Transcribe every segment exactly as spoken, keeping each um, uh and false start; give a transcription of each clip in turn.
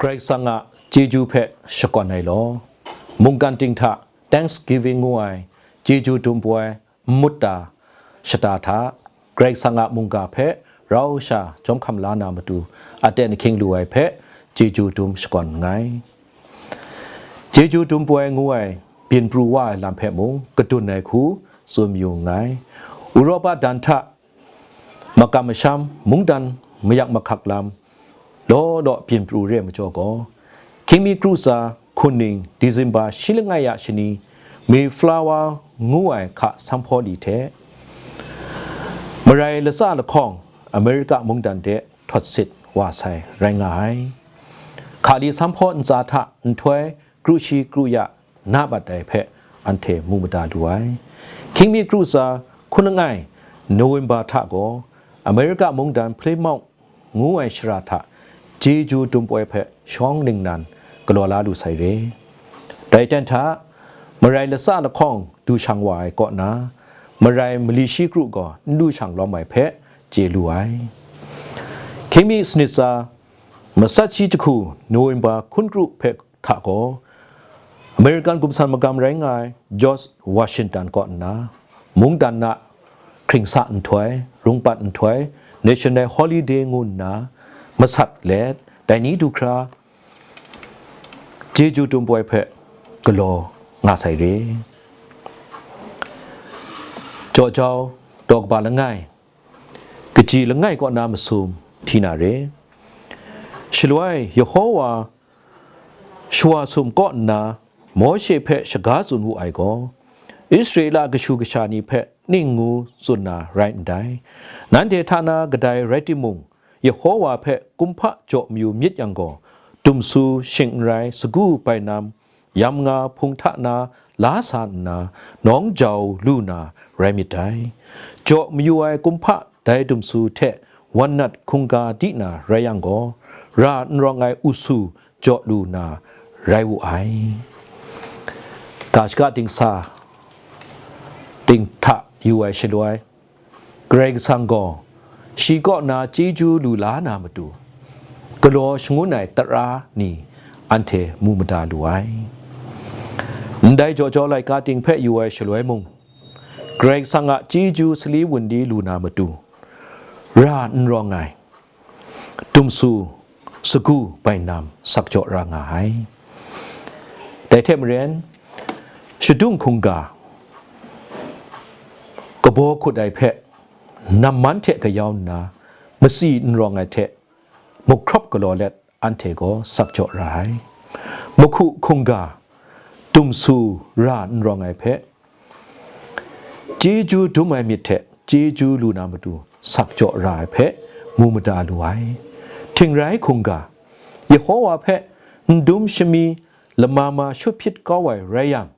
Karai Kasang a chyeju hpe shakawn ai law, mungkan ting hta Thanksgiving ngu ai chyeju dum poi n mut ta shata hta, Karai Kasang a mungga hpe rau sha jawm hkam la na matu aten ahkying lu ai hpe chyeju dum shakawn nngai. Chyeju dum poi ngu ai byin pru wa ai lam hpe mung kadun ai hku tsun mayu nngai. Uropa dan hta makam masham, mungdan mayak mahkak lam law law byin pru re ai majaw gaw, Hkying mi kru tsa hkuning December shi langai a shani, Mayflower ngu ai hka sanghpaw li hte marai latsa lahkawng America mungdan de htawt sit wa sai rai nga ai. Hka li sanghpaw ntsa hta nhtoi kru shi kru ya na bat ai hpe anhte mu mada lu ai. Hkying mi kru tsa hku langai November hta gaw America mungdan Plymouth ngu ai shara hta chyeju dum poi hpe shawng ningnan galaw la lu sai re. Dai ten hta, marai latsa lahkawng du shang wa ai kaw na, marai mali shi kru gaw n du shang lawm ai hpe chye lu ai. Hkying mi sanit tsa matsat shi jahku November hkun kru hpe hta gaw, American gumsan magam rai nga ai George Washington kaw nna, mungdan na hkringsa nhtoi, rungpat nhtoi, National Holiday ngu nna masat let, dai ni du hkra chyeju dum poi hpe galaw nga sai re. Jaw jau, daw kaba langai, kaji langai kaw na masum hti na re. Shaloi Yehowa shawa sum kaw nna Mawshe hpe shaga tsun wu ai gaw, Israela kashu kasha ni hpe ning ngu tsun na rai ndai. Nanhte hta na kadai rai timung, Yehowa hpe kumhpa jaw mayu myit yang gaw, dumsu shing n rai, sagu bainam, yam nga hpung hta na la sa nna, nawng jau lu na rai myit dai. Jaw mayu ai kumhpa dai dumsu hte wan nat hkungga di na rai yang gaw, ra n rawng ai usu jaw lu na rai wu ai. Ga shaga dingsa ting hta yu ai shaloi, Karai Kasang gaw shi kaw na chyeju lu la na matu, galaw shangun ai tara ni anhte mu mada lu ai. Ndai jaw jau laika ting hpe yu ai shaloi mung, Karai Kasang a chyeju sali wunli lu na matu, ra n rawng ai, dumsu sagu bainam sak jaw ra nga ai. Dai hte maren, shadung hkungga kabaw hkut ai hpe namman hte kayau nna, matsi n rawng ai hte muhkrawp galaw let anhte gaw sak jaw ra ai. Mahku hkungga dumsu ra n rawng ai hpe, chyeju dum ai myit hte chyeju lu na matu sak jaw ra ai hpe mu mada lu ai. Htingrai hkungga, Yehowa hpe n dum shami lama ma shut hpyit kau ai rai yang,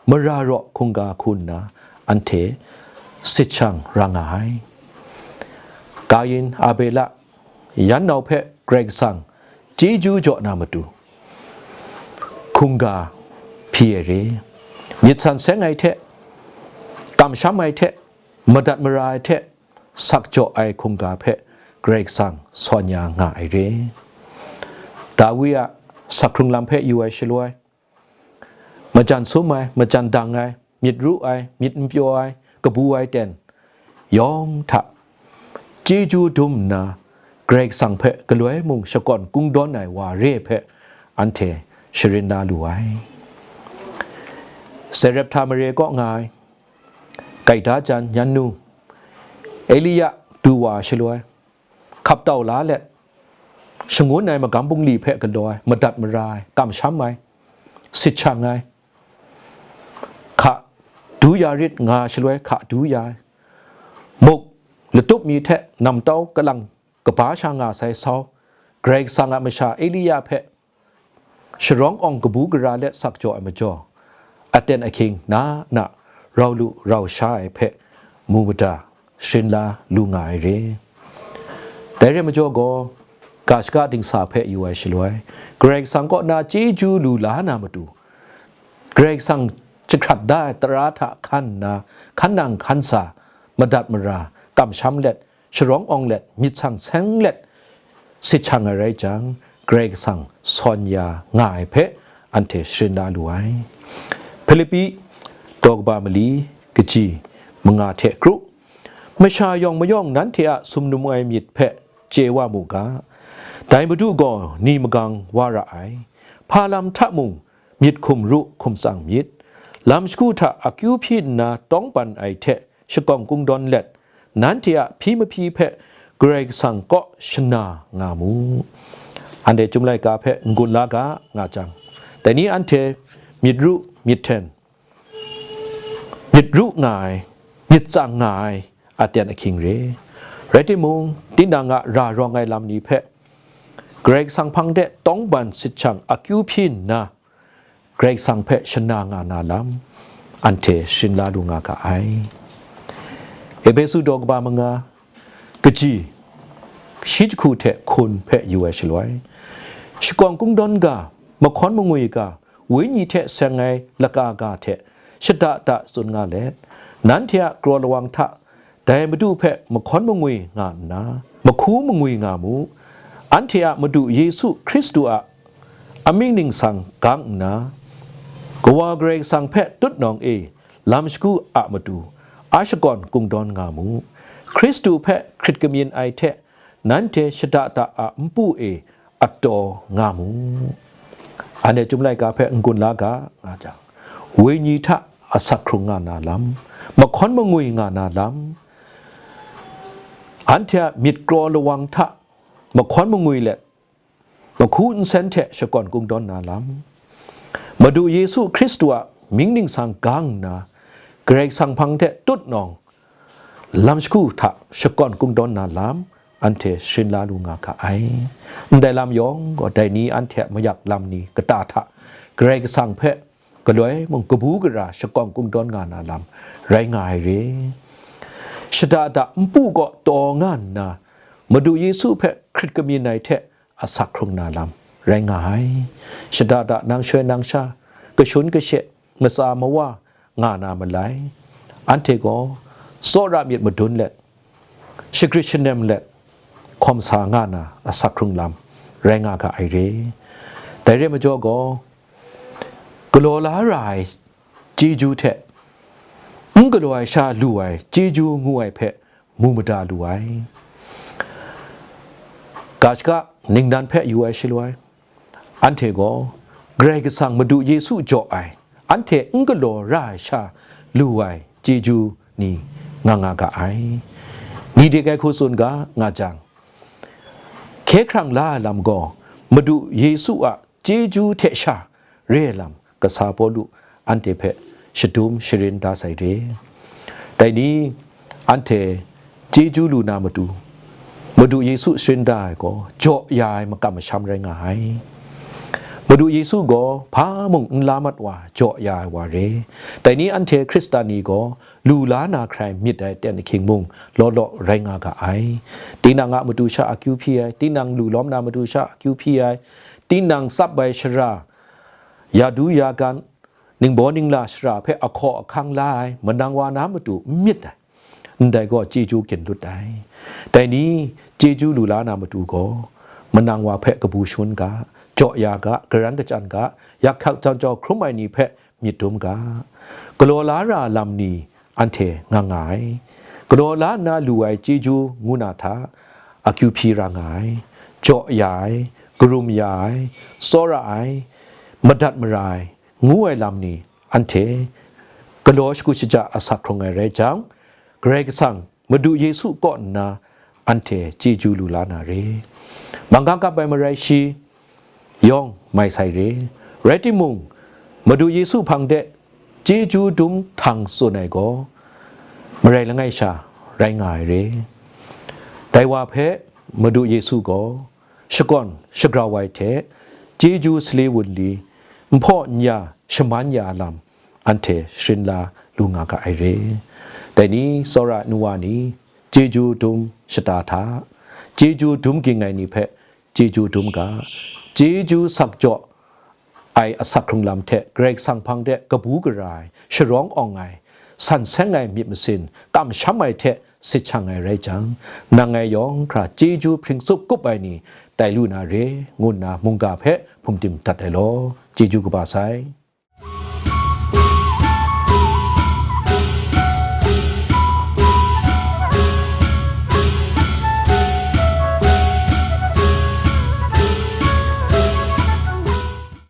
mara raw hkungga hku nna anhte sit shang ra nga ai. Kayin, Abela, yan nau hpe Karai Kasang chyeju jaw na matu, hkungga hpyi ai re, myit san seng ai hte, kamsham ai hte, madat mara ai hte, sak jaw ai hkungga hpe Karai Kasang sawn ya nga ai re. Dawi a sak hkrung lam hpe yu ai shaloi, majan sum ai, majan dang ai, myit ru ai, myit n pyaw ai, kabu ai ten yawng hta chyeju dum nna, Karai Kasang hpe galoi mung shakawn kungdawn ai wa re hpe anhte sharin la lu ai. Sarepta mare kaw nga ai, gaida jan yan nu, Elia du wa shaloi, hkap tau la let, shangun ai magam bungli hpe galaw ai, madat mara ai, kamsham ai, sit shang ai, hka du ya rit nga shaloi hka du ya ai, muk latup mi hte namtau kalang kaba sha nga sai sau, Karai Kasang a masha Elia hpe sharawng awng kabu gara let sak jaw ai majaw, aten ahkying na na rau lu rau sha ai hpe mu mada sharin la lu nga ai re. Dai re majaw gaw, ga shaga dingsa hpe yu ai shaloi, Karai Kasang kaw na chyeju lu la na matu, Karai Kasang jahkrat da ai tara hta hkan nna, hkan nang hkan sa, madat mara, kamsham let, sharawng awng let, myit sang seng let, sit shang ai rai jang, Karai Kasang sawn ya nga ai hpe anhte sharin la lu ai. Hpilipi daw kaba mali kaji manga hte kru, masha yawng mayawng nanhte a sumnum ai myit hpe chye wa mu ga, dai Madu gaw ni magang wa ra ai, hpa lam hta mung myit hkum ru hkum tsang myit, lam shagu hta akyu hpyi nna tawng ban ai hte shakawng kungdawn let, nanhte a hpyi mahpyi hpe Karai Kasang kaw shana nga mu. Anhte Chyum laika hpe n-gun la ga nga jang, dai ni anhte myit ru myit hten, myit ru nga ai, myit tsang nga ai aten ahkying re. Rai timung, tinang a ra rawng ai lam ni hpe Karai Kasang hpang de tawng ban sit shang akyu hpyi nna, Karai Kasang hpe shana nga na lam, anhte sharin la lu nga ga ai. Ehpesu daw kaba manga, kaji shi jahku hte hkun hpe yu ai shaloi, shakawng kungdawn ga, mahkawn mangwi ga, wenyi hte seng ai laka ga hte shada da tsun nga let, nanhte a kraw lawang hta dai Madu hpe mahkawn mangwi nga nna, mahku mangwi nga mu. Anhte a Madu Yesu Hkristu a amying ningsang gang nna, Kawa Karai Kasang hpe tutnawng e lam shagu a matu a shakawn kungdawn nga mu. Hkristu hpe hkrit kamyin ai hte nanhte shada da a npu e ataw nga mu. Anhte Chyum laika hpe n-gun la ga nga jang, wenyi hta asak hkrung nga na lam, mahkawn mangwi nga na lam, anhte a myit kraw lawang hta mahkawn mangwi let, mahku nsen hte shakawn kungdawn na lam, Madu Yesu Hkristu a mying ningsang gang nna, Karai Kasang hpang hte tutnawng lam shagu hta shakawn kungdawn na lam, anhte sharin la lu nga ga ai. Ndai lam yawng gaw, dai ni anhte a mayak lam ni kata hta Karai Kasang hpe galoi mung kabu gara shakawn kungdawn nga na lam rai nga ai re. Shada da npu kaw taw nga nna, Madu Yesu hpe hkrit kamyin ai hte asak hkrung na lam rai nga ai. Shada da nang shoi nang sha, kashun kashe, matsa mawa nga na malai, anhte gaw tsawra myit madun let, shagrit shanem let, hkawm sa nga na asak hkrung lam rai nga ga ai re. Dai re majaw gaw, galaw la ra ai chyeju hte n galaw ai sha lu ai chyeju ngu ai hpe mu mada lu ai. Ga shaka ningnan hpe yu ai shaloi, anhte gaw Karai Kasang Madu Yesu jaw ai, anhte n galaw ra ai sha lu ai chyeju ni nga nga ga ai. Ni de kai hku tsun ga nga jang, hkye hkrang la ai lam gaw Madu Yesu a chyeju hte sha re ai lam, kasa Pawlu anhte hpe shadum sharin da sai re. Dai ni, anhte chyeju lu na matu, Madu Yesu sharin da ai gaw, jaw ya ai makam masham rai nga ai. Madu Yesu gaw hpa mung n la mat wa, jaw ya ai wa re. Dai ni anhte Hkristan ni gaw, lu la na hkrai myit ai aten ahkying mung law law rai nga ga ai. Tinang a matu sha akyu hpyi ai, tinang lu lawm na matu sha akyu hpyi ai, tinang tsap ai shara, ya du ya gan, ningbaw ningla shara hpe ahkaw ahkang la ai, manang wa na matu n myit ai, ndai gaw chyeju gyin lut ai. Dai ni, chyeju lu la na matu gaw, manang wa hpe kabu shangun ga, jaw ya ga, garan kachyan ga, yak hkak jang jau hkrum ai ni hpe myit dum ga, galaw la ra lam ni anhte nga nga ai. Galaw la nna lu ai chyeju ngu na hta akyu hpyi ra nga ai, jaw ya ai, karum ya ai, tsawra ai, madat mara ai, ngu ai lam ni anhte galaw shagu shaja asak hkrung ai rai jang, Karai Kasang Madu Yesu kaw nna anhte chyeju lu la na re. Mangga kap ai marai shi yawng mai sai re. Rai timung, Madu Yesu hpang de chyeju dum htang tsun ai gaw, marai langai sha rai nga ai re. Dai wa hpe Madu Yesu gaw shakawn shagrau ai hte, chyeju sali wunli, nhpaw n-ya shaman ya lam, anhte sharin la lu nga ga ai re. Dai ni, tsawra ai nu wa ni, chyeju dum shata hta, chyeju dum ging ai ni hpe chyeju dum ga, chyeju sak jaw ai asak hkrung lam hte Karai Kasang hpang de kabu gara ai, sharawng awng ai, san seng ai myit masin, kamsham ai hte sit shang ai rai jang, nang ngai yawng hkra chyeju hpring tsup kup ai ni tai lu na re, ngu nna mungga hpe hpungdim dat ai law. Chyeju kaba sai.